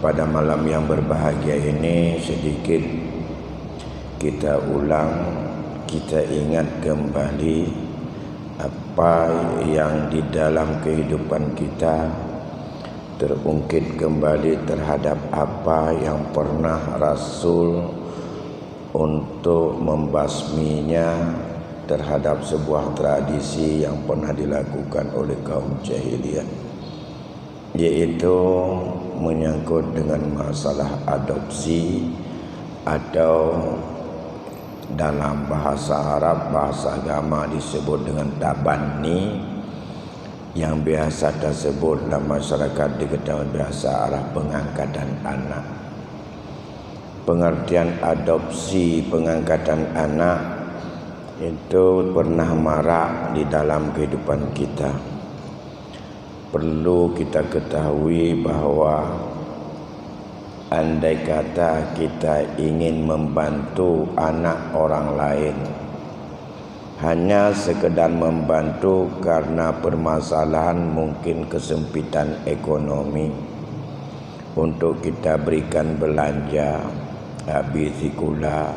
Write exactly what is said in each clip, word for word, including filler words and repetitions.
Pada malam yang berbahagia ini, sedikit kita ulang, kita ingat kembali apa yang di dalam kehidupan kita, terungkit kembali terhadap apa yang pernah Rasul untuk membasminya terhadap sebuah tradisi yang pernah dilakukan oleh kaum jahiliyah, yaitu menyangkut dengan masalah adopsi atau dalam bahasa Arab, bahasa agama disebut dengan tabanni, yang biasa tersebut dalam masyarakat diketahui biasa adalah pengangkatan anak. Pengertian adopsi, pengangkatan anak itu pernah marak di dalam kehidupan kita. Perlu kita ketahui bahwa andai kata kita ingin membantu anak orang lain, hanya sekedar membantu karena permasalahan mungkin kesempitan ekonomi, untuk kita berikan belanja, tabi sikula,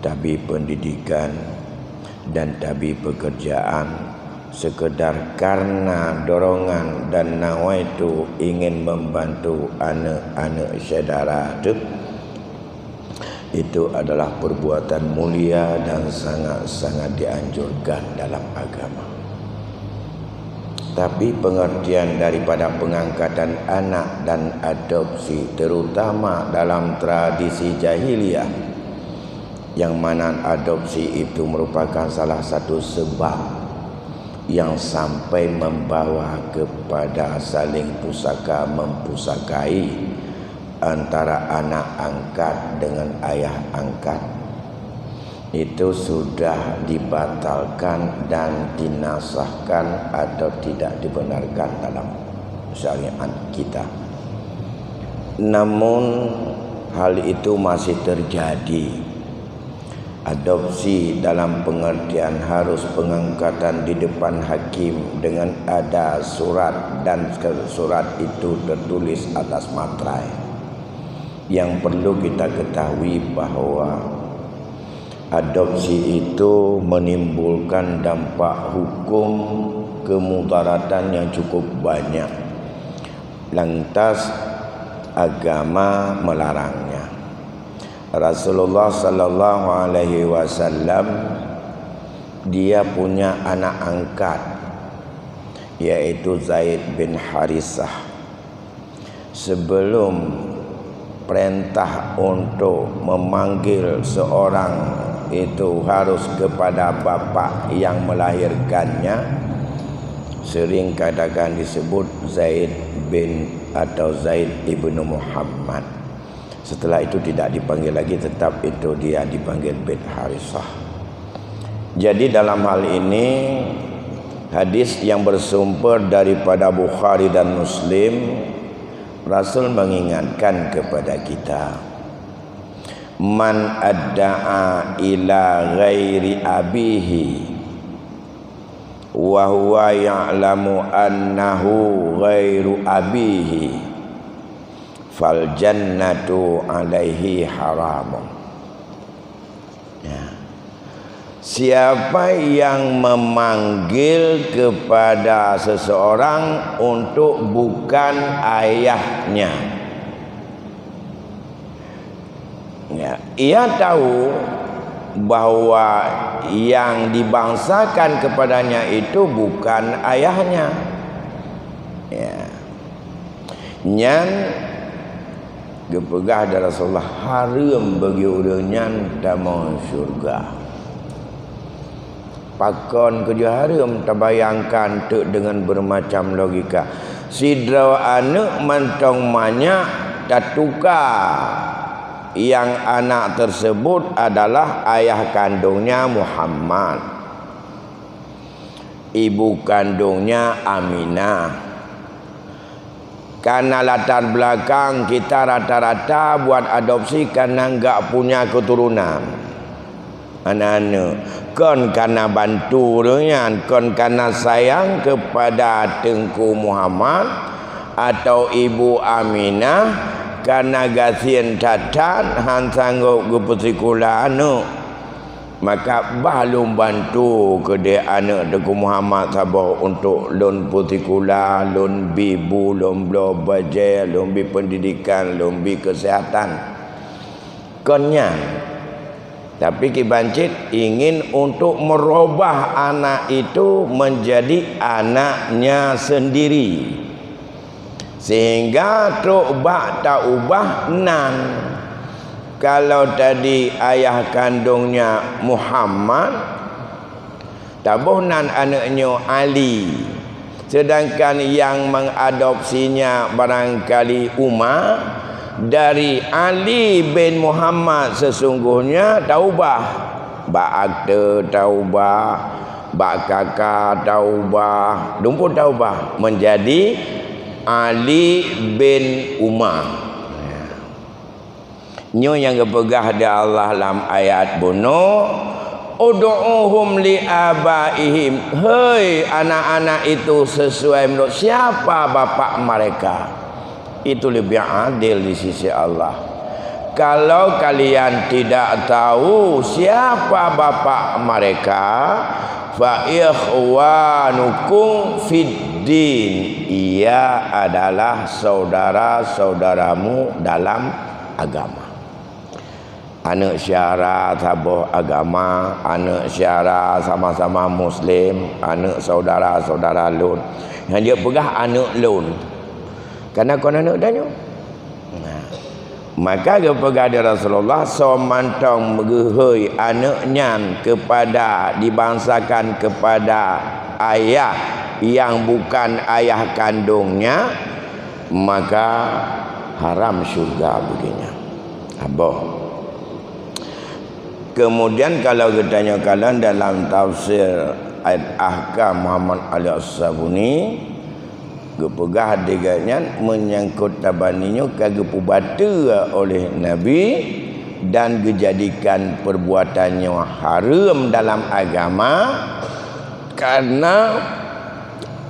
tabi pendidikan, dan tabi pekerjaan, sekedar karena dorongan dan nawaitu ingin membantu aneuk-aneuk syedara teuh, itu adalah perbuatan mulia dan sangat-sangat dianjurkan dalam agama. Tapi pengertian daripada pengangkatan anak dan adopsi, terutama dalam tradisi jahiliyah, yang mana adopsi itu merupakan salah satu sebab yang sampai membawa kepada saling pusaka mempusakai antara anak angkat dengan ayah angkat, itu sudah dibatalkan dan dinasahkan atau tidak dibenarkan dalam syariat kita. Namun, hal itu masih terjadi. Adopsi dalam pengertian harus pengangkatan di depan hakim dengan ada surat dan surat itu tertulis atas materai. Yang perlu kita ketahui bahwa adopsi itu menimbulkan dampak hukum kemudaratan yang cukup banyak. Lantas, agama melarangnya. Rasulullah sallallahu alaihi wasallam, dia punya anak angkat, yaitu Zaid bin Harisah. Sebelum perintah untuk memanggil seorang itu harus kepada bapak yang melahirkannya, sering kadang disebut Zaid bin atau Zaid ibnu Muhammad. Setelah itu tidak dipanggil lagi, tetap itu dia dipanggil bin Harisah. Jadi dalam hal ini, hadis yang bersumber daripada Bukhari dan Muslim, Rasul mengingatkan kepada kita, "Man adda'a ila ghairi abihi wa huwa ya'lamu annahu ghairu abihi, fal jannatu alaihi haramun." Ya. Siapa yang memanggil kepada seseorang untuk bukan ayahnya, ya, ia tahu bahwa yang dibangsakan kepadanya itu bukan ayahnya. Ya. Nyan geupeugah lé Rasulullah, hareuem bagi ureuëng nyan tamong syeuruga. Pakon keujeuet hareuem? Tabayangkan teuk deungon beureumacam logika. Sidroe aneuëk mantong manyak tatuka, yang anak tersebut adalah ayah kandungnya Muhammad, ibu kandungnya Aminah. Karena latar belakang kita rata-rata buat adopsi karena enggak punya keturunan. Aneuk-aneuk, kon karena bantu ureuëng nyan, kon karena sayang kepada Teungku Muhammad atau Ibu Aminah, Kareuna gasien that-that han sanggob geupeusikula aneuk, maka bah lôn bantu keudeh aneuk Teungku Muhammad saboh untuk lôn peusikula, lôn bi bu, lôn bloe bajée, lôn bi peundidikan, lôn bi keuseuhatan. Kon nyan. Tapi kiban cit ingin untuk merubah anak itu menjadi anaknya sendiri. Sehingga trok bak taubah nan. Kalau tadi ayah kandungnya Muhammad, taboh nan aneuk nyoe Ali. Sedangkan yang mengadopsinya barangkali Umar, dari Ali bin Muhammad sesungguhnya taubah. Bak akte taubah, bak kaka taubah, dumpun taubah menjadi Ali bin Umar. Nyoe nyang geupeugah di Allah lam ayat bunoe, "Ud'uhum li abaihim." Hei anak-anak itu sesuai menurut siapa bapak mereka. Itu lebih adil di sisi Allah. Kalau kalian tidak tahu siapa bapak mereka, fa ikhwanukum fid din. Ia adalah saudara-saudaramu dalam agama. Aneuk syara saboh agama, aneuk syara sama-sama muslim, aneuk saudara-saudara lôn. Nyang jeuet peugah aneuk lôn. Kareuna kon aneuk tanyoe. Nah. Maka geupeugah di Rasulullah, soe mantong geuhôi aneuk nyan kepada, dibangsakan kepada ayah yang bukan ayah kandungnya, maka haram syurga baginya. Aboh. Kemudian kalau geutanyoe kalon dalam tafsir ayat ahkam Muhammad Ali As-Sabuni, geupeugah di gobnyan meunyangkot tabani nyoe ka geupeubateue oleh Nabi dan geujadikan perbuatan nyoe hareuem dalam agama, kareuna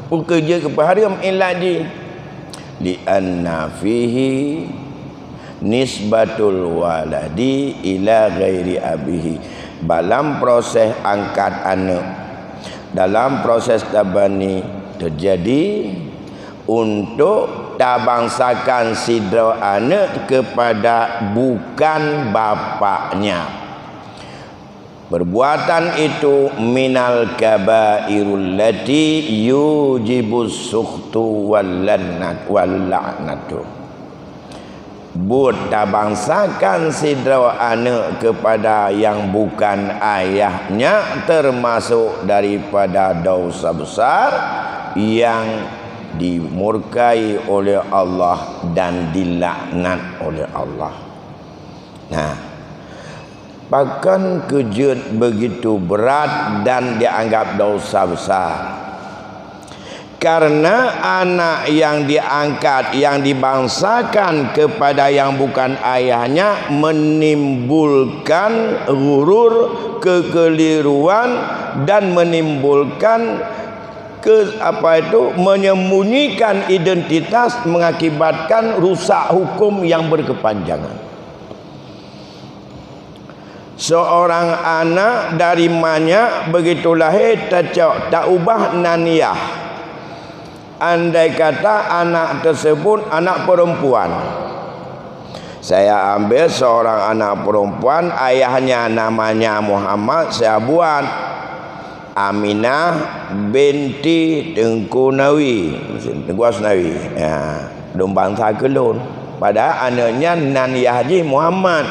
peue jeuet geupeuhareuem ilat jih. Li anna fihi nisbatul waladi ila ghairi abihi. Dalam proses angkat aneuk, dalam proses tabani terjadi untuk tabangsakan sidroe aneuk kepada bukan bapaknya. Perbuatan itu minal kabairul lati yujibus sukhtu wal la'nat-, wal la'natu. Buet tabangsakan sidroe aneuk kepada yang bukan ayahnya termasuk daripada dosa besar yang dimurkai oleh Allah dan dilaknat oleh Allah. Nah, pakon keujeuet begitu brat dan dianggap dosa besar? Karena anak yang diangkat, yang dibangsakan kepada yang bukan ayahnya, menimbulkan ghurur, kekeliruan, dan menimbulkan ke-, apa itu, menyembunyikan identitas, mengakibatkan rusak hukum yang berkepanjangan. Seorang anak dari manyak begitu lahé tacok, taubah nan yah. Andai kata anak tersebut anak perempuan, saya ambil seorang anak perempuan, ayahnya namanya Muhammad, saya buat Aminah binti Teungku Nawi, Teungku Asnawi. Ya, lôn bangsa keu lôn. Padahai aneuk nyan nan yah jih Muhammad.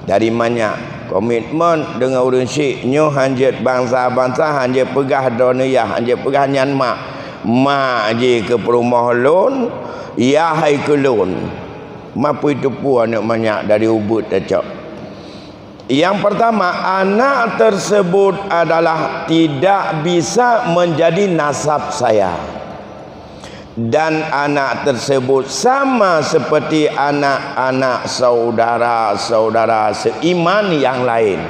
Dari manyak komitmen deungon ureuëng syik nyoe, hanjeuet bangsa-bangsa, hanjeuet peugah droeneuh yah, hanjeuet peugah nyan mak. Mak jih keu peurumoh lôn, yah hai keu lôn. Mapui teupeu aneuk manyak dari ubeut tacok. Yang pertama, anak tersebut adalah tidak bisa menjadi nasab saya. Dan anak tersebut sama seperti anak-anak saudara-saudara seiman yang lain.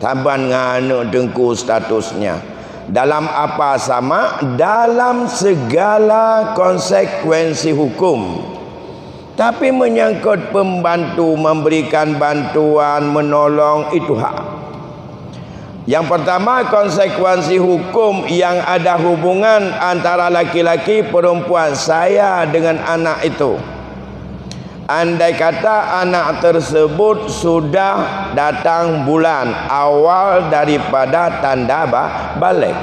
Saban ngon aneuk teungku statusnya. Dalam apa sama? Dalam segala konsekuensi hukum. Tapi menyangkut pembantu, memberikan bantuan, menolong, itu hak. Yang pertama, konsekuensi hukum yang ada hubungan antara laki-laki perempuan saya dengan anak itu. Andai kata anak tersebut sudah datang bulan awal daripada tanda ba-, baligh,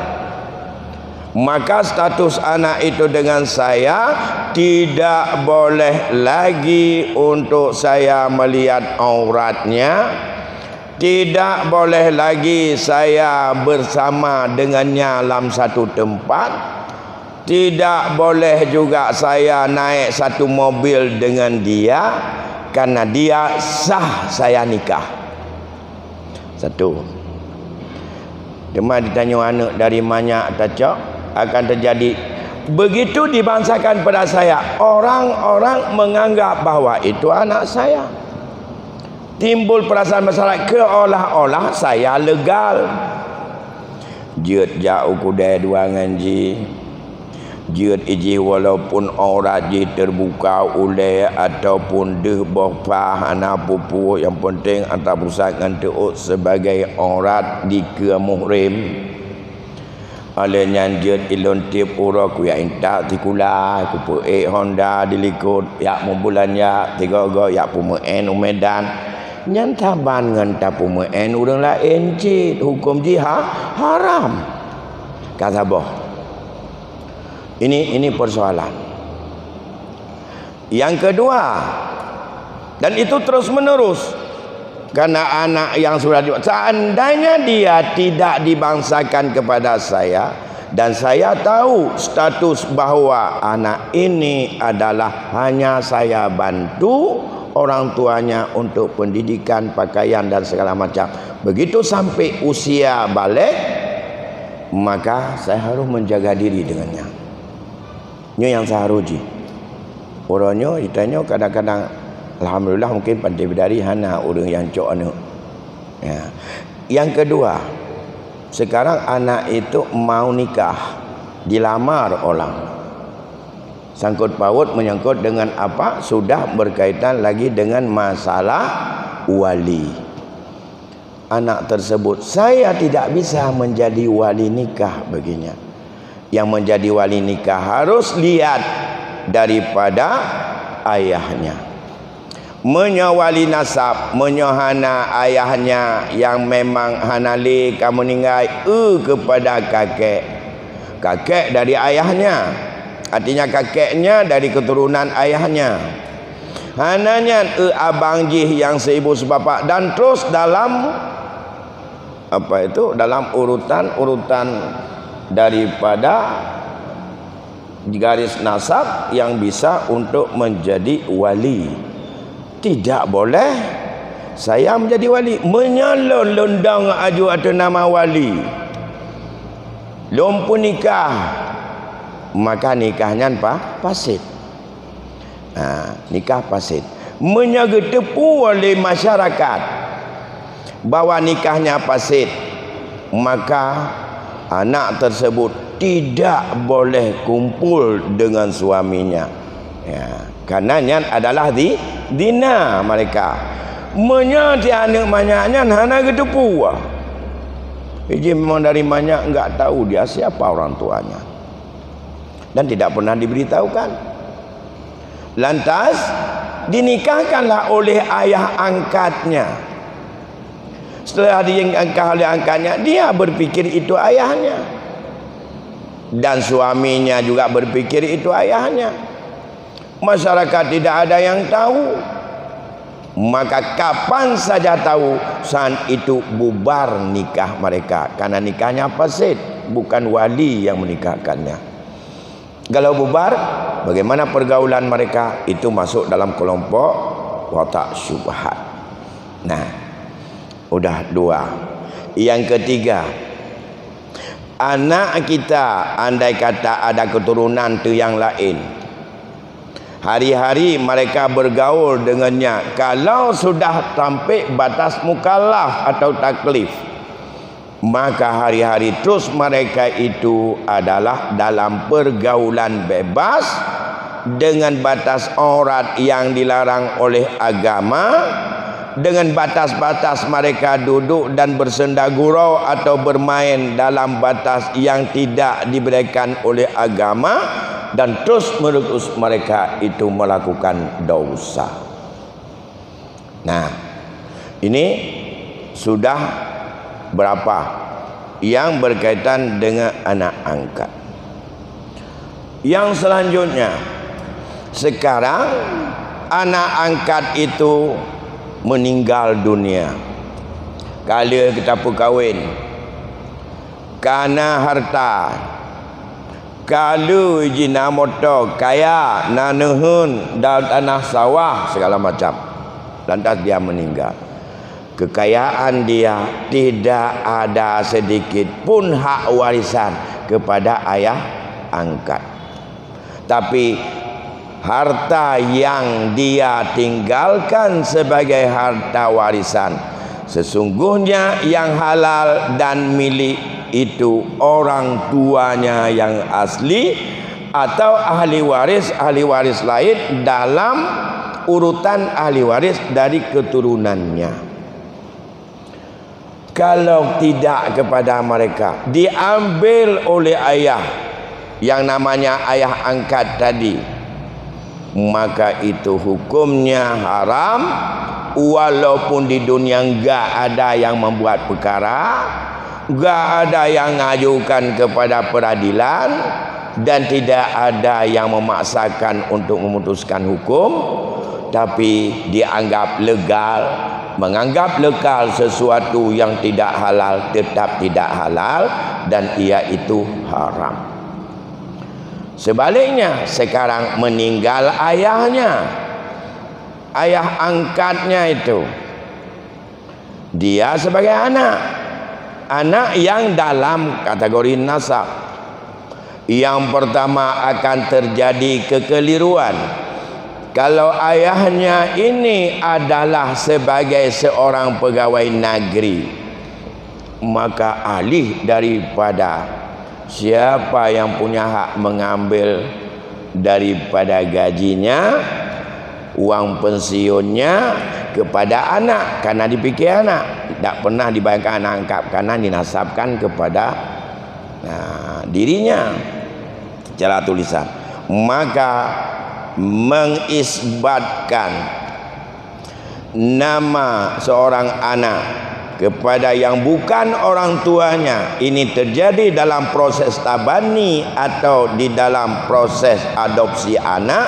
maka status anak itu dengan saya tidak boleh lagi untuk saya melihat auratnya, tidak boleh lagi saya bersama dengannya dalam satu tempat, tidak boleh juga saya naik satu mobil dengan dia, karena dia sah saya nikah. Satu. Teuma ditanyoe aneuk dari manyak tacok, akan terjadi. Begitu dibangsakan pada saya, orang-orang menganggap bahwa itu anak saya. Timbul perasaan masyarakat seolah-olah saya legal. Jeuet jak u keudè dua ngon jih. Jeuet ijih walaupun aurat jih terbuka ulèe ataupun deuh boh pha hana peue-peue, nyang penting atra pusat ngon teuôt sebagai aurat dikeue muhrim. Óh lheueh nyan jeuet ilôn tiep uroe kujak intat sikula, kupeuék honda dilikot, jak meubeulanja, sigoe-goe jak peumeu'en u Medan. Nyan saban ngon tapeumeu'en ureueng laén cit, huköm jih ha-, haram. Ka saboh. Ini, ini persoalan. Yang kedua, dan itu terus-menerus, karena anak yang sudah di-, seandainya dia tidak dibangsakan kepada saya, dan saya tahu status bahwa anak ini adalah hanya saya bantu orang tuanya untuk pendidikan, pakaian, dan segala macam. Begitu sampai usia baligh, maka saya harus menjaga diri dengannya. Nyoe nyang seuharôh jih. Uroe nyoe, ita nyoe kadang-kadang, alhamdulillah, mungkin Pantai Bidari hana ureueng nyang cok aneuk. Ya. Yang kedua, sekarang anak itu mau nikah, dilamar orang. Sangkut paut menyangkut dengan apa? Sudah berkaitan lagi dengan masalah wali. Anak tersebut, saya tidak bisa menjadi wali nikah baginya. Yang menjadi wali nikah harus lihat daripada ayahnya. Meunyoe wali nasab, meunyoe hana ayahnya yang memang hana lé ka meuninggai, eu keupada kakek. Kakek dari ayahnya, artinya kakeknya dari keturunan ayahnya. Hana nyan, eu abang jih nyang seibu sibapak dan terus dalam, apa itu, dalam urutan-urutan daripada garis nasab yang bisa untuk menjadi wali. Tidak boleh saya menjadi wali. Meunyoe lôn dong aju ateueh nama wali, lôn peunikah, maka nikah nyan pa-, fasid. Ha, nikah fasid. Meunyoe geuteupeue lé masyarakat bahwa nikahnya fasid, maka anak tersebut tidak boleh kumpul dengan suaminya. Ya, karena nyan adalah zi-, zina mereka. Meunyoe di aneuk manyak nyan hana geuteupeue, ijih memang dari manyak, enggak tahu dia siapa orang tuanya. Dan tidak pernah diberitahukan. Lantas, dinikahkanlah oleh ayah angkatnya. Setelah dinikah oleh angkatnya, dia berpikir itu ayahnya. Dan suaminya juga berpikir itu ayahnya. Masyarakat tidak ada yang tahu. Maka kapan saja tahu, saat itu bubar nikah mereka. Karena nikahnya fasid, bukan wali yang menikahkannya. Kalau bubar, bagaimana pergaulan mereka? Itu masuk dalam kelompok watak syubhat. Nah, udah dua. Yang ketiga, anak kita andai kata ada keturunan tu yang lain, hari-hari mereka bergaul dengannya. Kalau sudah sampai batas mukallaf atau taklif, maka hari-hari terus mereka itu adalah dalam pergaulan bebas, dengan batas aurat yang dilarang oleh agama, dengan batas-batas mereka duduk dan bersenda gurau atau bermain dalam batas yang tidak dibolehkan oleh agama, dan terus-menerus mereka itu melakukan dosa. Nah, ini sudah berapa yang berkaitan dengan anak angkat. Yang selanjutnya, sekarang anak angkat itu meninggal dunia. Ka lheueh geupeukawén, ka na harta, ka lheueh jih na moto, kaya, na neuheun, dan tanah sawah, segala macam. Lantas dia meninggal. Kekayaan dia tidak ada sedikit pun hak warisan kepada ayah angkat. Tapi harta yang dia tinggalkan sebagai harta warisan, sesungguhnya yang halal dan milik itu orang tuanya yang asli atau ahli waris, ahli waris lain dalam urutan ahli waris dari keturunannya. Kalau tidak kepada mereka, diambil oleh ayah yang namanya ayah angkat tadi, maka itu hukumnya haram, walaupun di dunia enggak ada yang membuat perkara, enggak ada yang ngajukan kepada peradilan, dan tidak ada yang memaksakan untuk memutuskan hukum, tapi dianggap legal. Menganggap legal sesuatu yang tidak halal tetap tidak halal, dan ia itu haram. Sebaliknya, sekarang meninggal ayahnya, ayah angkatnya itu, dia sebagai anak, anak yang dalam kategori nasab. Yang pertama, akan terjadi kekeliruan. Kalau ayahnya ini adalah sebagai seorang pegawai negeri, maka alih daripada siapa yang punya hak mengambil daripada gajinya, wang pensiunnya, kepada anak, karena dipikir anak. Tak pernah dibayangkan anak angkat, karena dinasabkan kepada, nah, dirinya secara tulisan. Maka mengisbatkan nama seorang anak kepada yang bukan orang tuanya, ini terjadi dalam proses tabani atau di dalam proses adopsi anak,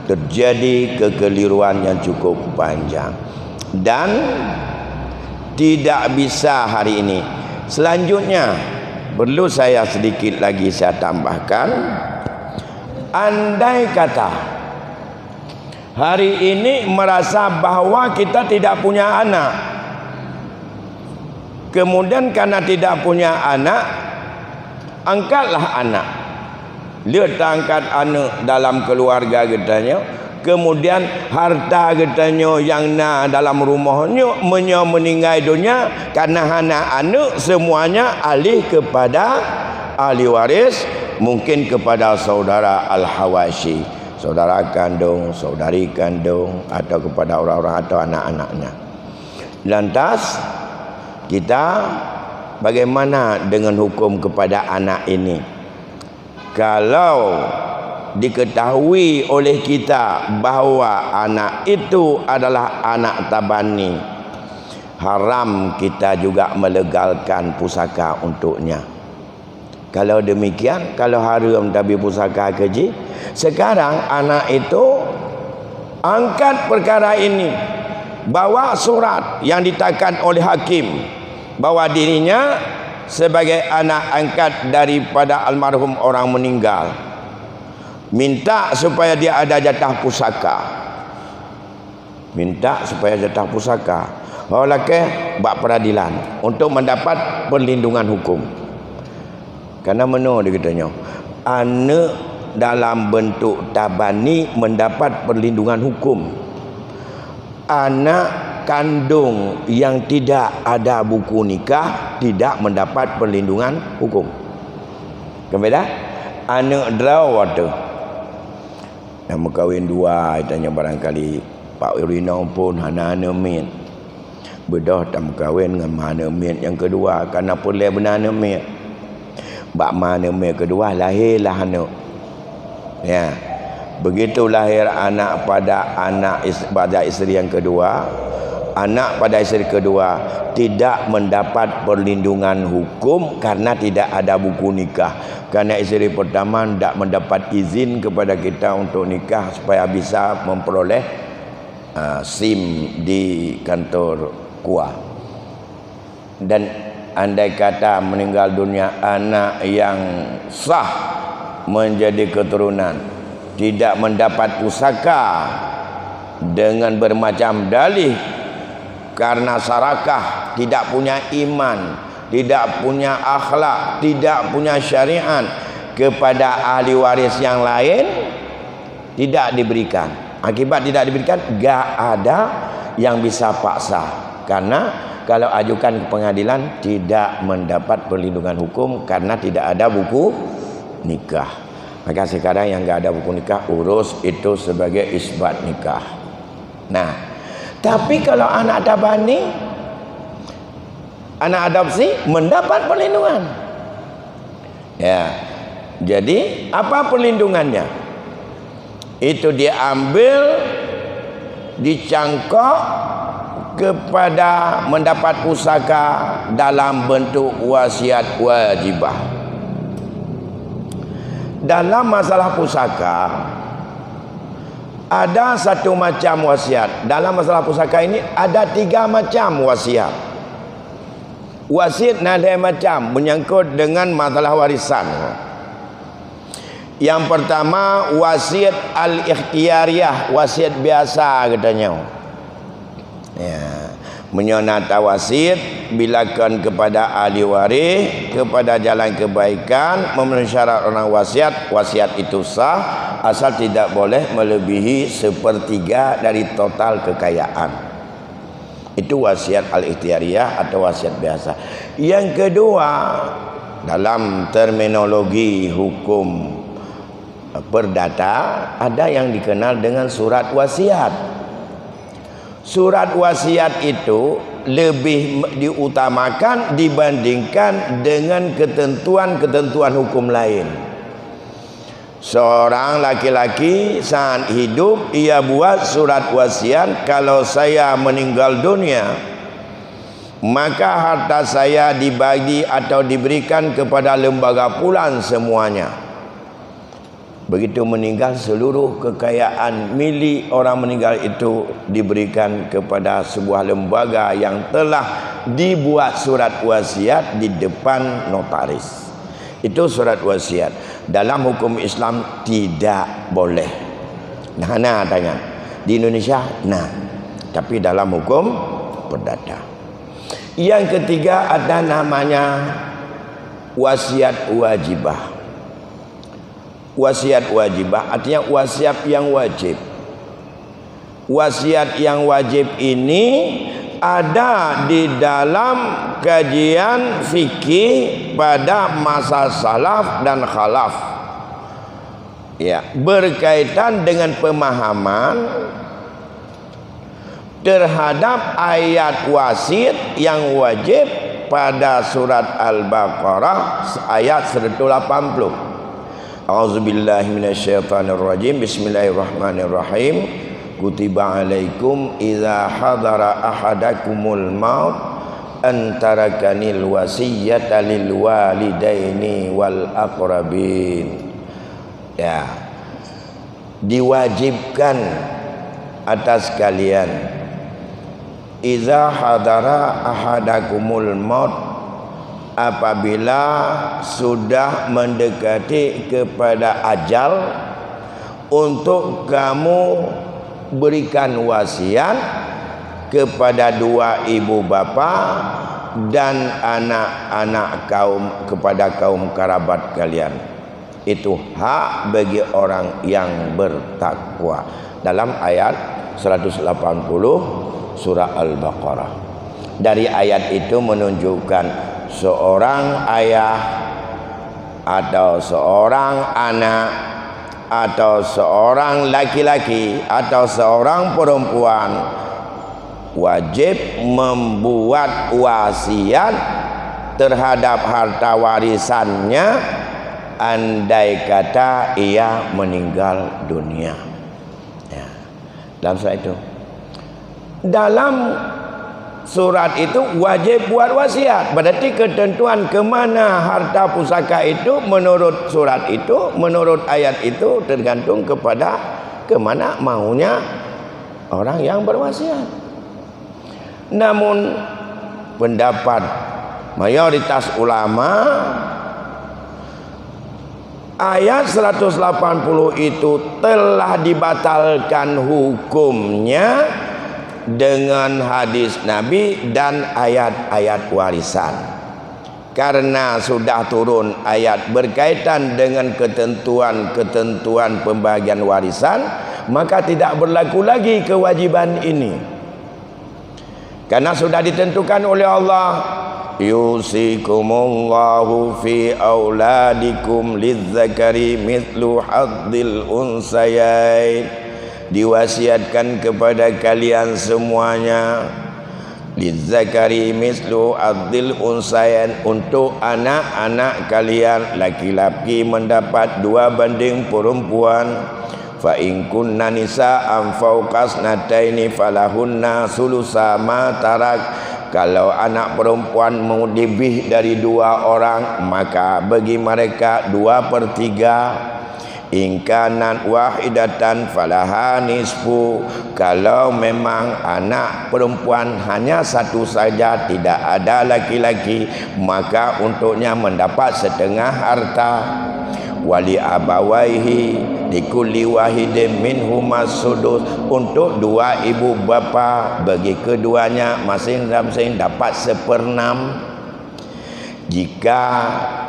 terjadi kekeliruan yang cukup panjang dan tidak bisa hari ini. Selanjutnya, perlu saya sedikit lagi saya tambahkan, andai kata hari ini merasa bahwa kita tidak punya anak, kemudian karena tidak punya anak, angkatlah anak. Lheueh taangkat aneuk dalam keuluwarga geutanyoe, kemudian harta geutanyoe nyang na dalam rumoh nyoe, meunyoe meuninggai donya, karena hana aneuk, semuanya alih kepada ahli waris, mungkin kepada saudara Al-Hawashi, saudara kandung, saudari kandung, atau kepada orang-orang atau anak-anaknya. Lantas, kita bagaimana dengan hukum kepada anak ini? Kalau diketahui oleh kita bahwa anak itu adalah anak tabani, haram kita juga melegalkan pusaka untuknya. Kalau demikian, kalau haram tabri pusaka keu jih, sekarang anak itu angkat perkara ini, bawa surat yang ditakan oleh hakim bahwa dirinya sebagai anak angkat daripada almarhum orang meninggal, minta supaya dia ada jatah pusaka. Minta supaya jatah pusaka. Ho lakée bak peradilan untuk mendapat perlindungan hukum. Karena meunoe di geutanyoe, aneuk dalam bentuk tabani mendapat perlindungan hukum. Anak kandung yang tidak ada buku nikah tidak mendapat perlindungan hukum. Kan beda? Aneuk droe tu. Tameukawen dua, tanyoe barangkali bak ureueng inong pun hana aneuk miet. Beudôh tameukawen ngon ma aneuk miet nyang keudua, kana peureulée beuna aneuk miet. Bak ma aneuk miet keudua, lahé lah aneuk. Ya. Begitu lahir anak pada anak is-, pada isteri yang kedua, anak pada isteri kedua tidak mendapat perlindungan hukum karena tidak ada buku nikah. Karena isteri pertama tidak mendapat izin kepada kita untuk nikah supaya bisa memperoleh, ah, SIM di kantor KUA. Dan andai kata meninggal dunia anak yang sah menjadi keturunan, tidak mendapat pusaka dengan bermacam dalih, karena sarakah, tidak punya iman, tidak punya akhlak, tidak punya syariat, kepada ahli waris yang lain, tidak diberikan. Akibat tidak diberikan, gak ada yang bisa paksa. Karena kalau ajukan ke pengadilan, tidak mendapat perlindungan hukum karena tidak ada buku nikah. Maka sekarang yang gak ada buku nikah, urus itu sebagai isbat nikah. Nah, tapi kalau anak tabani, anak adopsi mendapat perlindungan. Ya. Jadi, apa perlindungannya? Itu diambil, dicangkok kepada mendapat pusaka dalam bentuk wasiat wajibah. Dalam masalah pusaka, ada satu macam wasiat. Dalam masalah pusaka ini ada tiga macam wasiat. Wasiat na lhée macam menyangkut dengan masalah warisan. Yang pertama, wasiat al-ikhtiyariyah, wasiat biasa geutanyoe. Ya. Meunyoe na tawasiat, bila kon kepada ahli waris, kepada jalan kebaikan, memenuhi syarat orang wasiat, wasiat itu sah, asal tidak boleh melebihi sepertiga dari total kekayaan. Itu wasiat al-ikhtiyariyah atau wasiat biasa. Yang kedua, dalam terminologi hukum perdata, ada yang dikenal dengan surat wasiat. Surat wasiat itu lebih diutamakan dibandingkan dengan ketentuan-ketentuan hukum lain. Seorang laki-laki saat hidup, ia buat surat wasiat, "Kalau saya meninggal dunia, maka harta saya dibagi atau diberikan kepada lembaga pulan semuanya." Begitu meninggal, seluruh kekayaan milik orang meninggal itu diberikan kepada sebuah lembaga yang telah dibuat surat wasiat di depan notaris. Itu surat wasiat. Dalam hukum Islam tidak boleh. Nah, nah, tanya. Di Indonesia, nah. Tapi dalam hukum perdata. Yang ketiga ada namanya wasiat wajibah. Wasiat wajibah artinya wasiat yang wajib. Wasiat yang wajib ini ada di dalam kajian fikih pada masa salaf dan khalaf. Ya, berkaitan dengan pemahaman terhadap ayat wasiat yang wajib pada surat Al-Baqarah ayat seratus lapan puluh. A'udzubillahi minasyaitonirrajim. Bismillahirrahmanirrahim. Kutiba alaikum idza hadara ahadakumul maut an tarakanil wasiyata lil walidaini wal aqrabin. Ya. Diwajibkan atas kalian, idza hadara ahadakumul maut, apabila sudah mendekati kepada ajal, untuk kamu berikan wasiat kepada dua ibu bapa dan anak-anak kaum, kepada kaum karabat kalian. Itu hak bagi orang yang bertakwa. Dalam ayat seratus lapan puluh surah Al-Baqarah. Dari ayat itu menunjukkan seorang ayah atau seorang anak atau seorang laki-laki atau seorang perempuan wajib membuat wasiat terhadap harta warisannya andai kata ia meninggal dunia. Ya. Dalam surat itu. Dalam surat itu wajib buat wasiat. Berarti ketentuan ke mana harta pusaka itu menurut surat itu, menurut ayat itu tergantung kepada ke mana maunya orang yang berwasiat. Namun pendapat mayoritas ulama, ayat seratus lapan puluh itu telah dibatalkan hukumnya dengan hadis Nabi dan ayat-ayat warisan. Karena sudah turun ayat berkaitan dengan ketentuan-ketentuan pembagian warisan, maka tidak berlaku lagi kewajiban ini. Karena sudah ditentukan oleh Allah, "Yusikumullahu fi auladikum lizzakari mithlu hadzil unsayain." Diwasiatkan kepada kalian semuanya, lizzakari mithlu hadzil unsayain, untuk anak-anak kalian laki-laki mendapat dua banding perempuan. Fa in kunna nisaan fauqa tsnataini falahunna tsulusa ma tarak. Kalau anak perempuan mau lebih dari dua orang, maka bagi mereka dua per tiga. In kanat wahidatan falaha nisfu. Kalau memang anak perempuan hanya satu saja, tidak ada laki-laki, maka untuknya mendapat setengah harta. Wali abawaihi likulli wahidin minhuma sudus, untuk dua ibu bapa, bagi keduanya masing-masing dapat seperenam. Jika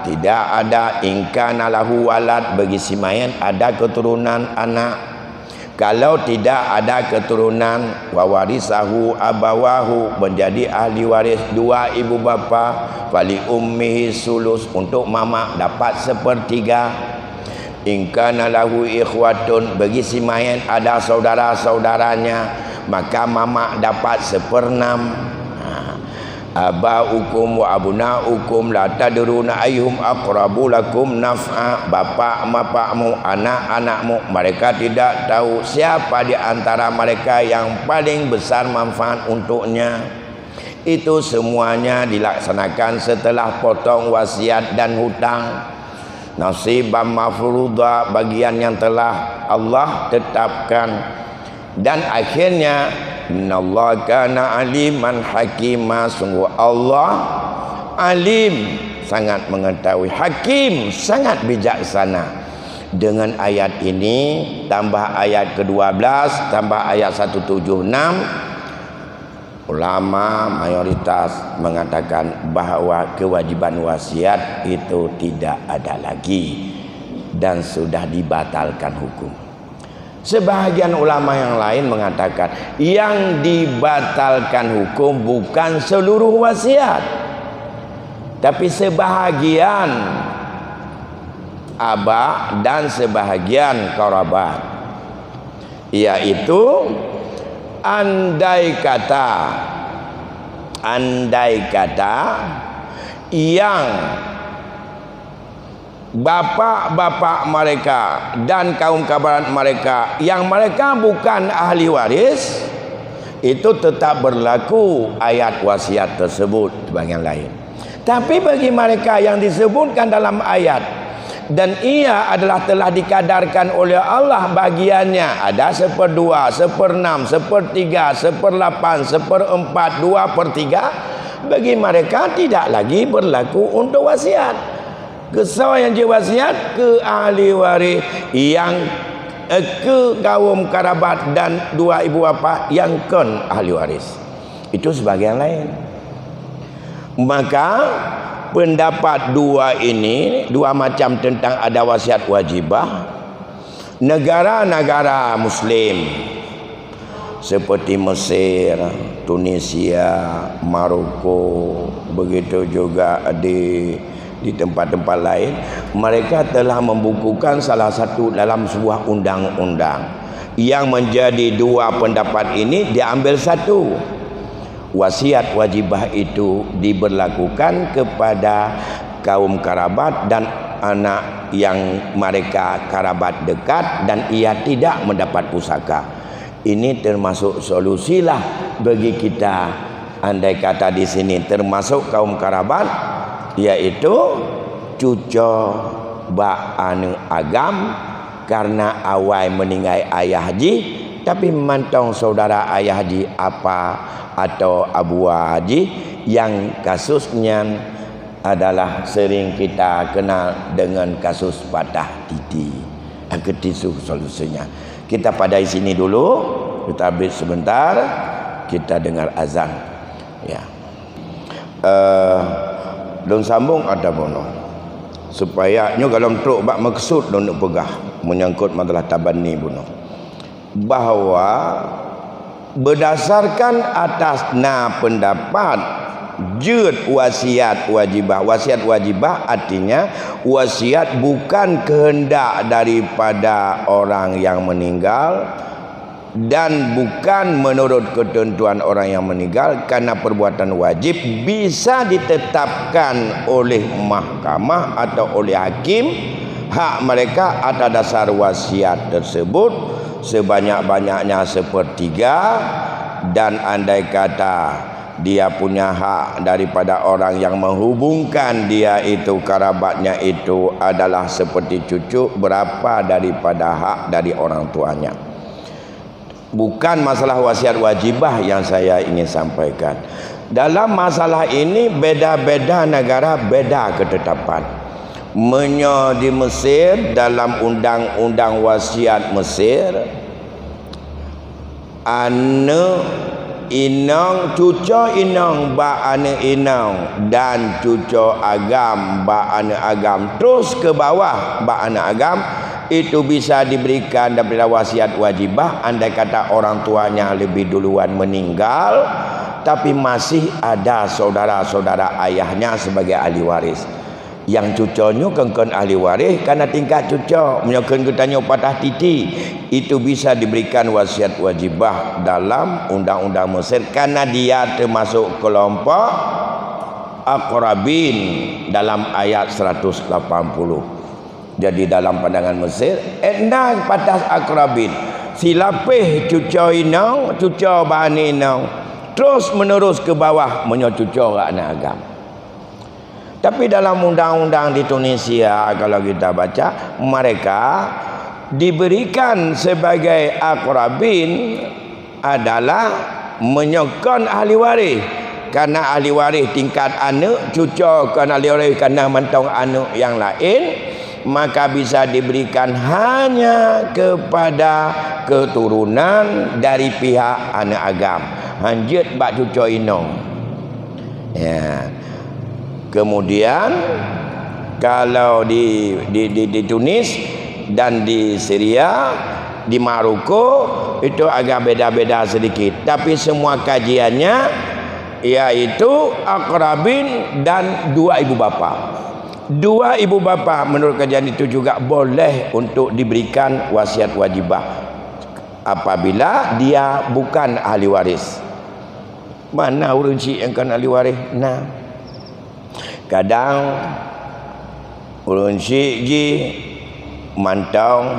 tidak ada, in kana lahu walad, bagi si mayit ada keturunan anak. Kalau tidak ada keturunan, wa warisahu abawahu, menjadi ahli waris dua ibu bapa, fali ummihi sulus, untuk mamak dapat sepertiga. In kana lahu ikhwatun, bagi si mayit ada saudara-saudaranya, maka mamak dapat seperenam. Ha. Abaukum wa abnaukum la tadruna ayyuhum aqrabu lakum naf'a. Bapak-bapakmu, anak-anakmu, mereka tidak tahu siapa di antara mereka yang paling besar manfaat untuknya. Itu semuanya dilaksanakan setelah potong wasiat dan hutang. Nasiban mafruḍa, bagian yang telah Allah tetapkan. Dan akhirnya, innallaha kana aliman hakima, sungguh Allah alim, sangat mengetahui, hakim, sangat bijaksana. Dengan ayat ini, tambah ayat kedua belas, tambah ayat seratus tujuh puluh enam, ulama mayoritas mengatakan bahwa kewajiban wasiat itu tidak ada lagi dan sudah dibatalkan hukum. Sebahagian ulama yang lain mengatakan, yang dibatalkan hukum bukan seluruh wasiat, tapi sebahagian aba dan sebahagian karabat, yaitu andai kata, andai kata yang bapak-bapak mereka dan kaum karabat mereka yang mereka bukan ahli waris, itu tetap berlaku ayat wasiat tersebut, sebagian lain. Tapi bagi mereka yang disebutkan dalam ayat, dan ia adalah telah dikadarkan oleh Allah bagiannya, ada seperdua, seperenam, sepertiga, seperlapan, seperempat, dua per tiga, bagi mereka tidak lagi berlaku untuk wasiat. Keu soe nyang jeuet wasiat? Keu ahli waréh nyang, eh, keu kawöm karabat dan dua ibu bapa nyang kon ahli waréh. Itu sebagian laén. Maka, pendapat dua ini, dua macam tentang ada wasiat wajibah, negara-negara Muslim seperti Mesir, Tunisia, Maroko, begitu juga di di tempat-tempat lain, mereka telah membukukan salah satu dalam sebuah undang-undang yang menjadi dua pendapat ini diambil satu. Wasiat wajibah itu diberlakukan kepada kaum karabat dan anak yang mereka karabat dekat dan ia tidak mendapat pusaka. Ini termasuk solusilah bagi kita. Andai kata di sini termasuk kaum karabat, yaitu cuco bak aneuk agam, karena awai meuninggai ayah jih, tapi mantong saudara ayah jih, apa atau abua jih, yang kasus nyan adalah sering kita kenal dengan kasus patah titi. Akhé tisu solusinya. Kita padai sini dulu, kita break sebentar, kita dengar azan. Ya. Eh, lôn sambung ata bunoe. Supaya nyoe golom trok bak maksud lôn peugah menyangkut masalah tabani bunoe. Bahwa berdasarkan atas na pendapat jeuet wasiat wajibah. Wasiat wajibah artinya wasiat bukan kehendak daripada orang yang meninggal dan bukan menurut ketentuan orang yang meninggal, karena perbuatan wajib bisa ditetapkan oleh mahkamah atau oleh hakim hak mereka atas dasar wasiat tersebut sebanyak-banyaknya sepertiga, dan andai kata dia punya hak daripada orang yang menghubungkan dia itu, karabatnya itu adalah seperti cucu, berapa daripada hak dari orang tuanya. Bukan masalah wasiat wajibah yang saya ingin sampaikan. Dalam masalah ini, beda-beda negara, beda ketetapan. Meunyoe di Mesir, dalam undang-undang wasiat Mesir, aneuk inong, cuco inong bak aneuk inong, dan cuco agam bak aneuk agam, terus ke bawah bak aneuk agam, itu bisa diberikan daripada wasiat wajibah andai kata orang tuanya lebih duluan meninggal, tapi masih ada saudara-saudara ayahnya sebagai ahli waris. Nyang cuco nyoe kon-kon ahli waréh, kana tingkat cuco. Meunyoe kheun geutanyoe patah titi, itu bisa diberikan wasiat wajibah dalam undang-undang Mesir, kana dia teumasok keulompok akrabin dalam ayat seratus lapan puluh. Jadi, dalam pandangan Mesir, eh, na batas akrabin. Silapéh cuco inong, cuco bak aneuk inong, terus menerus ke bawah meunyoe cuco aneuk agam. Tapi dalam undang-undang di Tunisia, kalau kita baca, mereka diberikan sebagai akrabin adalah meunyoe kon ahli waréh. Karena ahli waréh tingkat aneuk, cuco kon ahli waréh karena mantong aneuk nyang laén, maka bisa diberikan hanya kepada keturunan dari pihak aneuk agam. Hanjeuet bak cuco inong. Ya. Kemudian, kalau di, di, di, di Tunis dan di Syria, di Maroko, itu agak beda-beda sedikit. Tapi semua kajiannya, yaitu akrabin dan dua ibu bapa. Dua ibu bapa, menurut kajian itu, juga boleh untuk diberikan wasiat wajibah apabila dia bukan ahli waris. Mana ureuëng chik nyang kon ahli waréh? Na. Kadang ureuëng chik jih mantong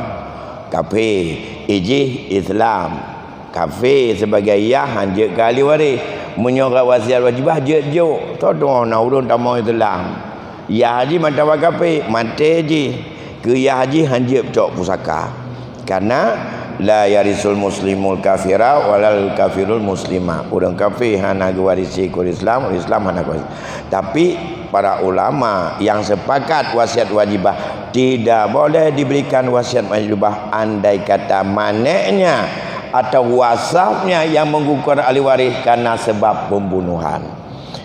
kafé, ijih Islam. Kafé sebagai yah hanjeuet keu ahli waréh. Meunyoe ka wasiat wajibah, jeuet jok. Toh na ureuëng tamong Islam. Yah jih mantong kafé, maté jih. Keu yah jih hanjeuet cok pusaka. Karena la yarisul muslimul kafira walal kafirul muslima. Ureuëng kafé hana geuwarisi ureuëng Islam, ureuëng Islam hana geuwarisi. Tapi para ulama yang sepakat wasiat wajibah tidak boleh diberikan wasiat wajibah andai kata maneknya atau wasafnya yang menggugurkan ahli waris karena sebab pembunuhan.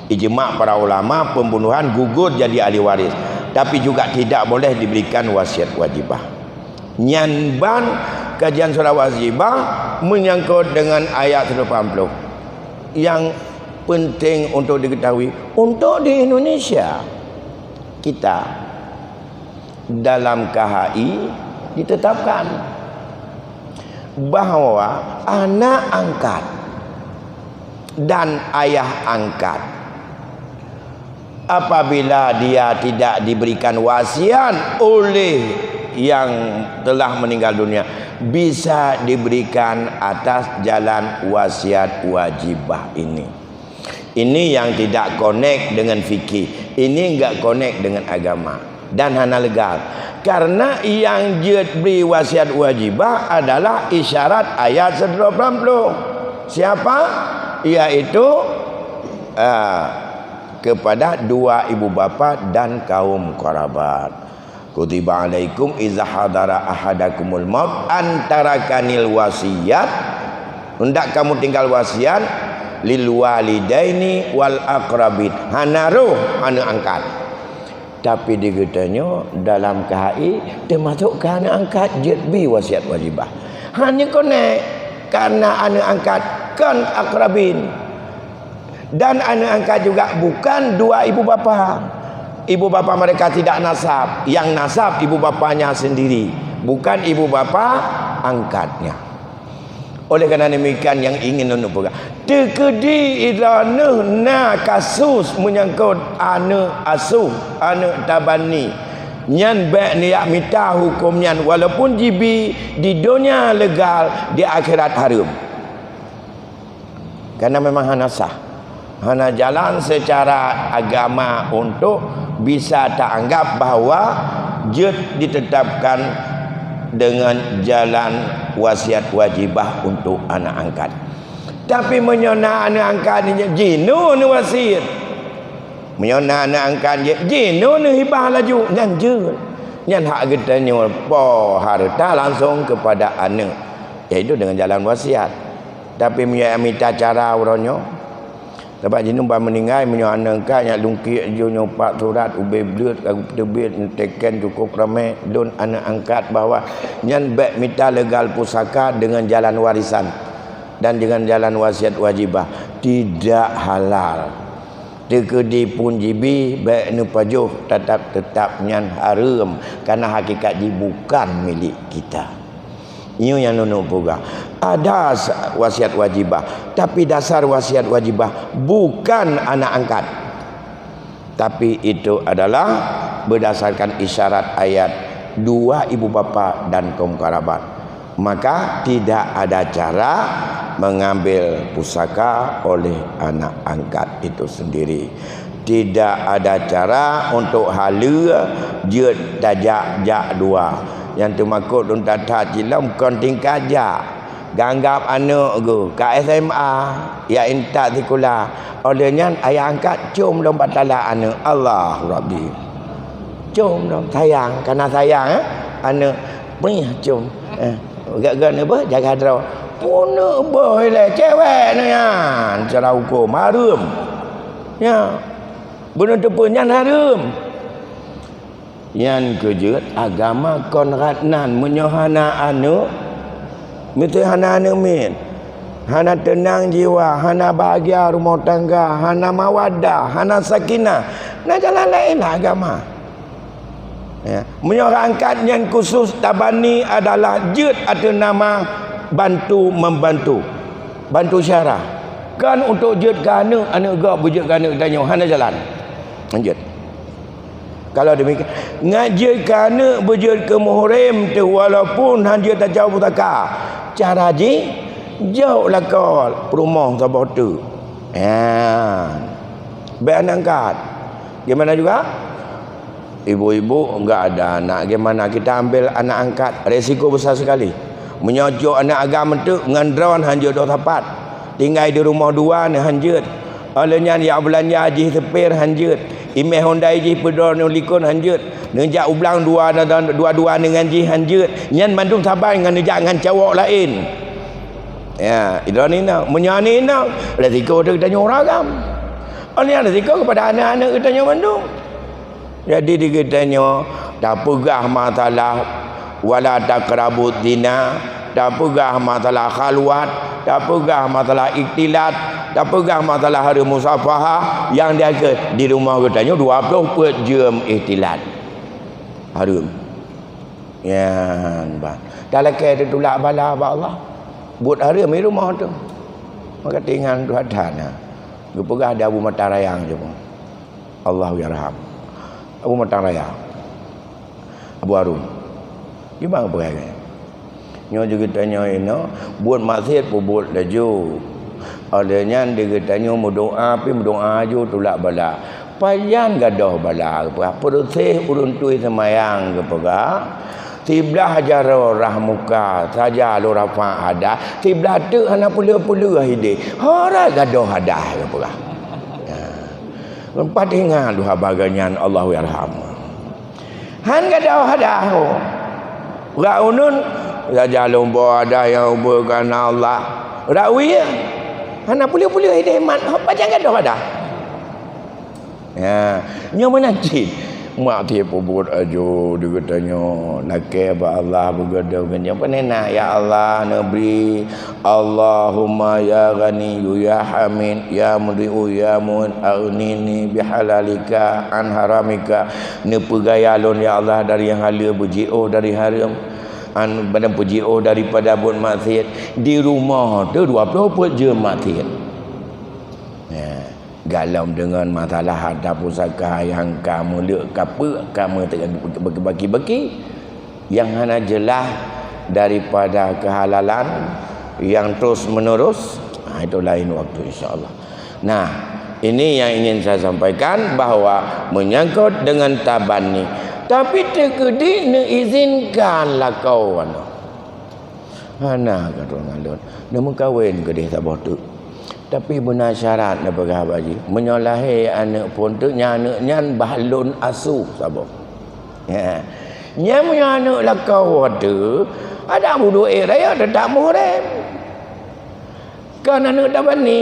Ijma para ulama, pembunuhan gugur jadi ahli waris, tapi juga tidak boleh diberikan wasiat wajibah. Nyan ban kajian surat wajibah menyangkut dengan ayat seratus lapan puluh. Yang penting untuk diketahui, untuk di Indonesia, Kita dalam K H I ditetapkan bahwa anak angkat dan ayah angkat, apabila dia tidak diberikan wasiat oleh yang telah meninggal dunia, bisa diberikan atas jalan wasiat wajibah ini. Ini yang tidak connect dengan fikih. Ini enggak connect dengan agama. Dan hana legal. Karena yang jeuet bri wasiat wajibah adalah isyarat ayat seratus dua puluh. Siapa? Yaitu, ah, kepada dua ibu bapa dan kaum kerabat. Kutiba alaikum iza hadara ahadakumul maut antarakanil wasiat, hendak kamu tinggal wasiat, lil walidaini wal aqrabin, hana roh aneuk angkat. Tapi di geutanyoe dalam K H I teumasuk keu aneuk angkat jeuet bi wasiat wajibah. Hanya konek karena aneuk angkat kon akrabin. Dan aneuk angkat juga bukan dua ibu bapa. Ibu bapa mereka tidak nasab. Yang nasab ibu bapanya sendiri, bukan ibu bapa angkatnya. Oleh karena demikian yang ingin lôn peugah, teukeudi droeneuh na kasus menyangkut aneuk asuh, aneuk tabani, nyan bék neujak mita huköm nyan walaupun jibi di donya legal, di akhirat hareuem. Karena memang hana sah. Hana jalan secara agama untuk bisa taanggap bahwa jeuet ditetapkan dengan jalan wasiat wajibah untuk anak angkat. Tapi meunyoe na aneuk angkat jinoe neuwasiet, meunyoe na aneuk angkat jinoe neuhibah laju, nyan jeuet. Nyan hak geutanyoe po hareuta langsung kepada aneuk, yaitu dengan jalan wasiat. Tapi meunyoe mita cara uroe nyoe, sabab jinoe ban meuninggai, meunyoe aneuk angkat nyak lungkiek ju nyoe pat surat ubé bleuet ka geuteubiet, teken cukôp ramé, lôn aneuk angkat bahwa nyan bék mita legal pusaka dengan jalan warisan dan dengan jalan wasiat wajibah. Tidak halal. Teukeudi pun jibi bék neupajoh, tatap-tetap nyan hareuem, karena hakikat jih bukan milék kita. Nyoe nyang lôn peugah. Ada sa-, wasiat wajibah, tapi dasar wasiat wajibah bukan anak angkat. Tapi itu adalah berdasarkan isyarat ayat dua ibu bapa dan kaum kerabat. Maka tidak ada cara mengambil pusaka oleh anak angkat itu sendiri. Tidak ada cara untuk haleue jeuet tajak jak dua. Nyang teumakot lôn that-that cit lom kon tingkat jak. Ganggab aneuk geuh ka S M A, ya intat sikula. Oleh nyan ayah angkat com lom bak talak aneuk. Allahu Rabbi. Com lom sayang, kana sayang, eh? Aneuk pih com. Eh, gak-gak ni beuh jaga droe. Puneuk beuh ilée cewek ni nyan cara huköm hareuem. Ya. Bunoe teupeu nyan hareuem. Nyan keuh jeuet agama kon rot nan meunyoe hana aneuk, miseue hana aneuk miet, hana teunang jiwa, hana bahagia rumoh tangga, hana mawaddah, hana sakinah, na jalan laén lah agama. Ya. Meunyoe angkat nyan khusus tabani adalah jeuet ateueh nama bantu membantu, bantu syarah. Kon untuk jeuet keu aneuk, aneuk gob beujeuet keu aneuk tanyoe, hana jalan. Lanjut. Kalau demikian, ngat jeuet keu aneuk beujeuet keu muhrim teuh walaupun han jeuet tacok pusaka. Cara jih, jok lakoe peurumoh saboh teuk. Ya. Bék aneuk angkat. Gimana juga? Ibu-ibu enggak ada anak, gimana kita ambil anak angkat? Resiko besar sekali. Meunyoe jok aneuk agam teuk ngon droen han jeuet dok sapat. Tinggai di rumoh dua ni han jeuet. Oleh nyan yak beulanja jih seupir han jeuet. Imeh Honda jih peudroe neu likon han jeuet. Neujak u blang dua, dua-dua ni ngon jih han jeuet. Nyan mandum saban ngon neujak ngon cawok laén. Ya, idroe ni na. Meunyoe ni na, resiko teuh geutanyoe ureueng agam. Oleh nyan resiko kepada aneuk-aneuk geutanyoe mandum. Jadi di geutanyoe tapeugah masalah wala taqrabuz zina, Tapeugah masalah khalwat, tapeugah masalah ikhtilat, tapeugah masalah hareuem musafahah, nyang di akhé di rumoh geutanyoe dua ploh peuet jeuem ikhtilat. Hareuem. Nyan bah. Talakée teutulak bala bak Allah. Buet hareuem di rumoh tu. Maka tingan Tuhan na. Geupeugah di Abu Mata Rayang je pun. Allahu yarham. Abu Mata Rayang. Abu Harun. Di bang peugah lagée nyan. Nyoe jeuet geutanyoe inoe, buet maksiet peubuet laju. Óh lheueh nyan di geutanyoe meudoá, pih meudoá laju tulak bala. Pajan gadôh bala, peugah peureuséh ureuëng tui seumayang geupeugah, siblah jaroe rhah muka saja lôn rafa hadah, siblah teuk hana peuleueh-peuleueh idéh, hora gadôh hadah geupeugah. Ya. Leupah teuingat dua bagai nyan, Allahu yarham. Han gadôh hadah, oh. Bak uneuen, saja lôn boh hadah nyang ubé keu Allah. Bak wie, hana peuleueh-peuleueh idéh mat, ho pajan gadôh hadah. Ya, nyoe meunan cit. Mak tiep peubuet laju di geutanyoe, lakée bak Allah beugadôh ngon nyoe. Pane na, ya Allah, neubri Allahumma ya Ghaniyyu ya Hamid, ya Mudhi'u ya Mu'in, aghnini bihalalika an haramika. Neupeugaya lôn, ya Allah, dari nyang haleue, beujiôh dari hareuem, an, dan beujiôh daripada buet maksiet. Di rumoh teuh dua ploh peuet jeuem maksiet. Ya, galom deungon masalah harta pusaka nyang ka meuleuek, ka peue, ka meuteuka baki-baki. Nyang hana jeulaih daripada keuhalalan nyang terus menerus, ha, itu laén waktu, insya Allah. Nah, ini yang ingin saya sampaikan, bahwa menyangkut dengan tabanni, tapi teukeudi neuizinkan lakoe nyoe. Hana ka droe ngon lôn, neumeukawen keudeh saboh teuk. Tapi beuna syarat neupeugah bak jih, meunyoe lahé aneuëk phon teuk, nyan aneuëk nyan bah lôn asuh saboh. Ya. Nyan meunyoe aneuëk lakoe teuh, adak budoe ék raya teutap muhrim. Kon aneuëk tabanni.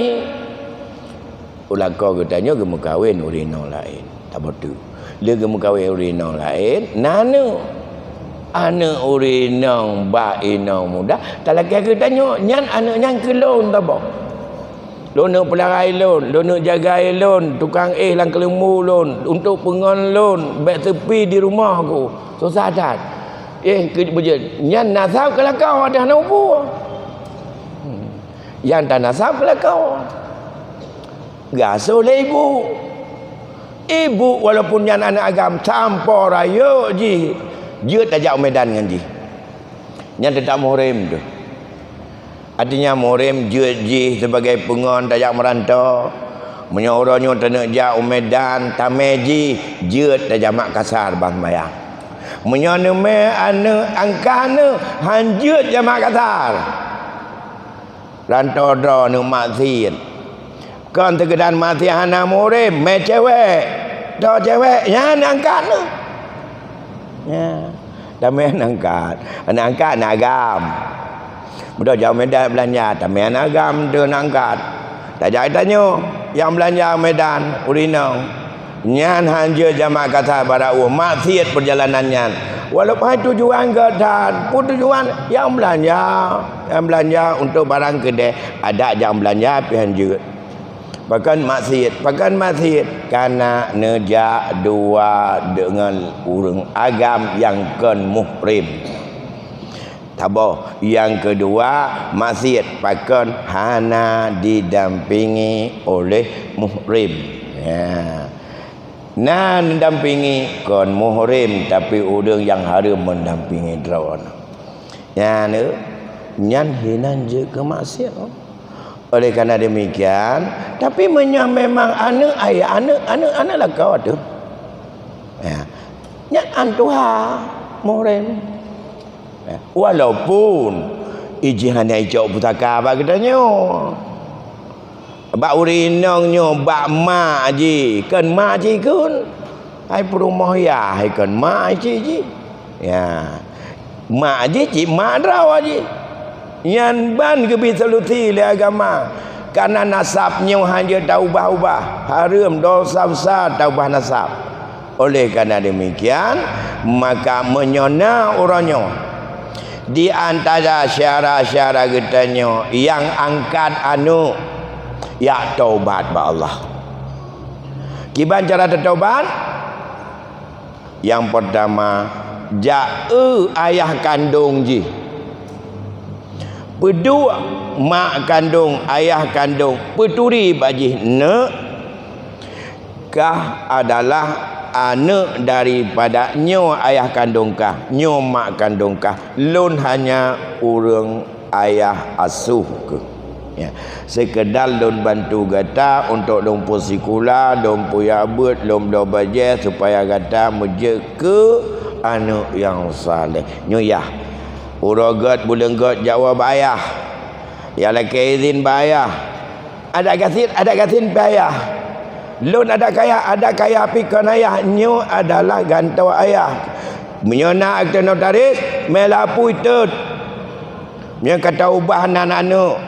Lakoe geutanyoe geumeukawen ureuëng inong laén. Taboh teuk. Lé geumeukawen ureuëng inong laén, na aneuëk. Aneuëk ureuëng inong bak inong muda, talakée geutanyoe, nyan aneuëk nyan keu lôn saboh. Lôn neuk peularai lôn, lôn neuk jagai lôn, tukang éh lam keuleumbu lôn, untuk peungon lôn, bék seupi di rumoh ku. Susah that. Éh, keu beujeuet. Nyan nasab keu lakoe, hana ubé. Hmm. Nyang tanasab keu lakoe. Geuasoh lé ibu. Ibu walaupun nyan aneuëk agam, sampoe rayeuk jih, jeuet tajak u Medan ngon jih. Nyan teutap muhrim teuh. Artinya muhrim jeuet jih sibagai peungon tajak meuranto. Meunyoe uroe nyoe taneuk jak u Medan, tamé jih jeuet tajak Makassar ban seumayang. Meunyoe neumè aneuëk angkat neuh, han jeuet jak Makassar. Ranto droeneuh maksiet. Kon seukeudar maksiet hana muhrim, mè cewek. Droe cewek, nyan angkat neuh. Ya. Tamè angkat. Aneuk angkat na agam. Beudôh jak Medan beulanja, tamè aneuk agam teuh na angkat. Tajak tanyoe, nyang beulanja Medan, ureuëng inong. Nyan han jeuet jak Makassar bak dakwah, maksiet peurjalanan nyan. Walaupun hai tujuan gét that, peue tujuan nyang beulanja, nyang beulanja untuk barang keudeh, adak jak beulanja pih han jeuet. Pakon maksiet, pakon maksiet, kana neujak dua deungon ureuëng agam nyang kon muhrim. Saboh, nyang keudua, maksiet pakon hana didampingi oleh muhrim. Ya. Na neudampingi kon muhrim, tapi ureuëng nyang hareuem meudampingi droeneuh. Nyan, nyan hinan jeuet keu maksiet. Oleh karena demikian, tapi meunyoe memang aneuëk ayah, aneuëk, aneuëk, aneuëk lakoe teuh. Ya. Nyan an tuha muhrim. Ya. Walaupun ijih hana icok pusaka bak geutanyoe. Bak ureuëng inong nyoe, bak mak jih, kon mak jih kon. Hai peurumoh yah, hai kon mak cit jih. Ya. Mak jih cit mak droe jih. Nyan ban geubri solusi lé agama. Karena nasab nyoe han jeuet taubah-ubah. Hareuem, dosa besar taubah nasab. Oleh karena demikian, maka meunyoe na uroe nyoe Di antara syara-syara geutanyoe nyang angkat aneuk, jak taubat bak Allah. Kiban cara teutobat? Nyang peurtama, jak eu ayah kandong jih. Peuduek mak kandong, ayah kandong, peuturi bak jih, "Neuk, kah adalah aneuk daripada nyoe ayah kandong kah, nyoe mak kandong kah. Lôn hanya ureuëng ayah asuh keuh. Ya, sekedar lôn bantu gata untuk lôn peusikula, lôn peuyak beuet, lôn bloe bajée supaya gata meujeuet keu aneuk nyang saleh." Nyoe yah. Uroe gét, buleuen gét, jak woe bak ayah. Ya lakée izin bak ayah. Adak gasien, adak gasien pih ayah. Lôn adak kaya, adak kaya pih kon ayah. Nyoe adalah gantoe ayah. Meunyoe na akte notaris, mé lapui, tôt. Meunyoe ka taubah nan aneuk,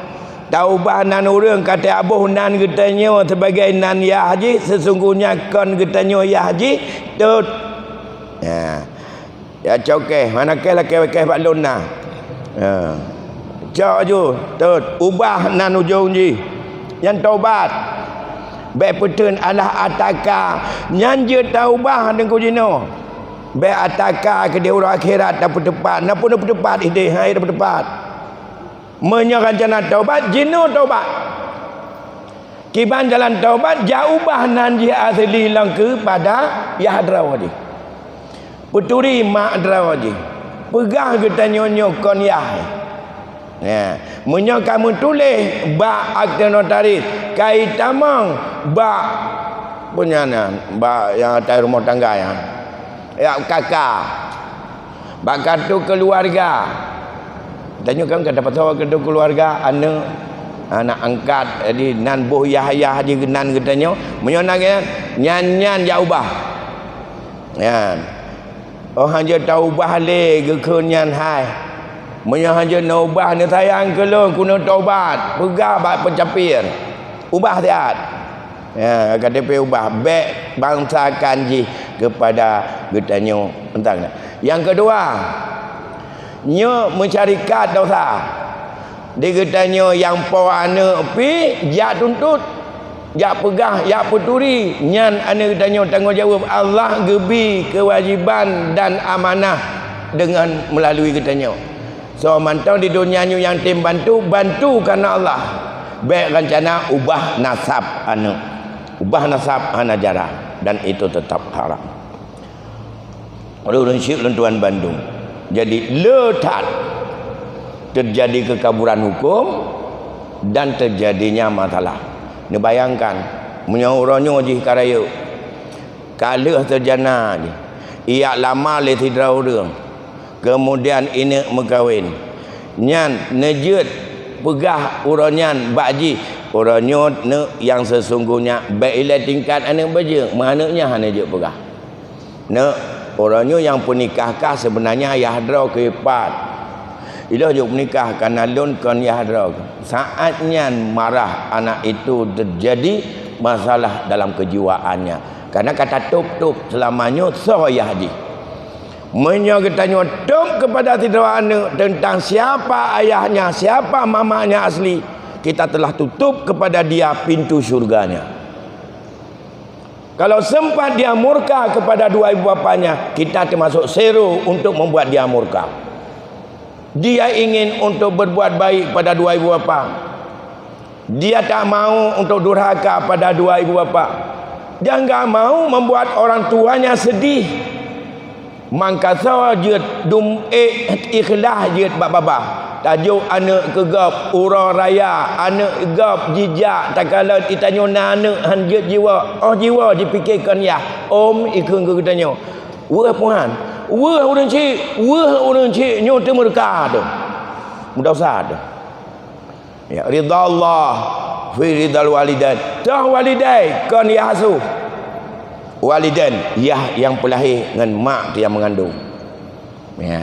taubah nan ureuëng, ka taboh nan geutanyoe sibagai nan yah jih, seusunggohnya kon geutanyoe yah jih, tôt. Ya. Ya, cok keh, mana keh lakée keh bak lôn na. Ha. Cok ju, tôt, ubah nan ujong jih. Nyan taubat. Bék peuteun alah ataka, nyan jeuet taubah deungon jinoe. Bék ataka keudeh uroe akhirat tapeuteupat, na pun tapeuteupat ideh, hai tapeuteupat. Meunyoe rencana taubat, jinoe taubat. Kiban jalan taubat, jak ubah nan jih asli lom keupada yah droe jih. Peuturi mak droe jih. Peugah geutanyoe nyoe kon yah. Nah, meunyoe ka meutuléh bak akte notaris, ka itamong bak peue nyan, bak nyang atai rumoh tangga nyan. Ya, K K. Bak kartu keuluwarga. Tanyoe kan ka tapasoe kartu keuluwarga, aneuk, aneuk angkat, jadi nan boh yah-yah jih nan geutanyoe. Meunyoe na nyan, nyan, nyan jak ubah. Nyan. Oh, hana taubah lé geukheun nyan hai. Meunyoe hana neuubah, neusayang keu lôn, keuneuk taubat, peugah bak peucapir. Ubah siat. Ya, K T P ubah, bék bangsakan jih keupada geutanyoe. Teuntang na. Nyang keudua, nyoe meusyarikat dosa. Di geutanyoe nyang po aneuk pih jak tuntot, jak peugah, jak peuturi, nyan aneuk geutanyoe tanggong jaweueb. Allah geubi keuwajéban dan amanah deungon meulalui geutanyoe. Soe mantong di donya nyoe nyang tem bantu, bantu kareuna Allah. Bék rencana ubah nasab aneuk. Ubah nasab hana jalan dan itu tetap haram. Ureuëng syik lôn tuan bandum. Jadi, le that teujadi keukaburan huköm dan teujadinya masalah. Neubayangkan, meunyoe uroe nyoe jih ka rayeuk, ka lheueh teujana jih, ijak lama lé sidroe ureuëng, keumudian ineuk meukawen. Nyan neujeuet peugah uroe nyan bak jih, "Uroe nyoe neuk nyang seusunggohnya bék ilée tingkat aneuk bajeueng, meuaneuk nyan hana jeuet peugah." Neuk, uroe nyoe nyang peunikah kah seubeunanya yah droe keu pat. Ilôh jeuet peunikah kareuna lôn kon yah droe. Saat nyan marah anak itu terjadi masalah dalam kejiwaannya. Karena ka tatôb-tôb seulama nyoe soe yah jih. Meunyoe geutanyoe tôb keupada sidroe aneuk teuntang siapa ayahnya, siapa mamaknya asli, kita telah tutup kepada dia pintu syurganya. Kalau sempat dia murka kepada dua ibu bapanya, kita termasuk sero untuk membuat dia murka. Dia ingin untuk berbuat baik pada dua ibu bapa. Dia tak mau untuk durhaka pada dua ibu bapa. Dia enggak mau membuat orang tuanya sedih. Mangkasoe jeuet dum ék ikhlas jeuet bak babah. Tajok aneuk keu gob uroe raya, aneuk gob jijak takalon itanyoe na aneuk han jeuet jiwoe. Oh jiwoe jipikirkan yah, om ikheun keu geutanyoe, "Weueh puhan, weueh ureuëng chik, weueh ureuëng chik nyoe teumeureuka teuh, meudosa teuh." Ya, ridha Allah fi ridhal walidain. Toh walidain kon yah asuh. Walidain, yah nyang peulahé ngon mak nyang meungandong. Ya.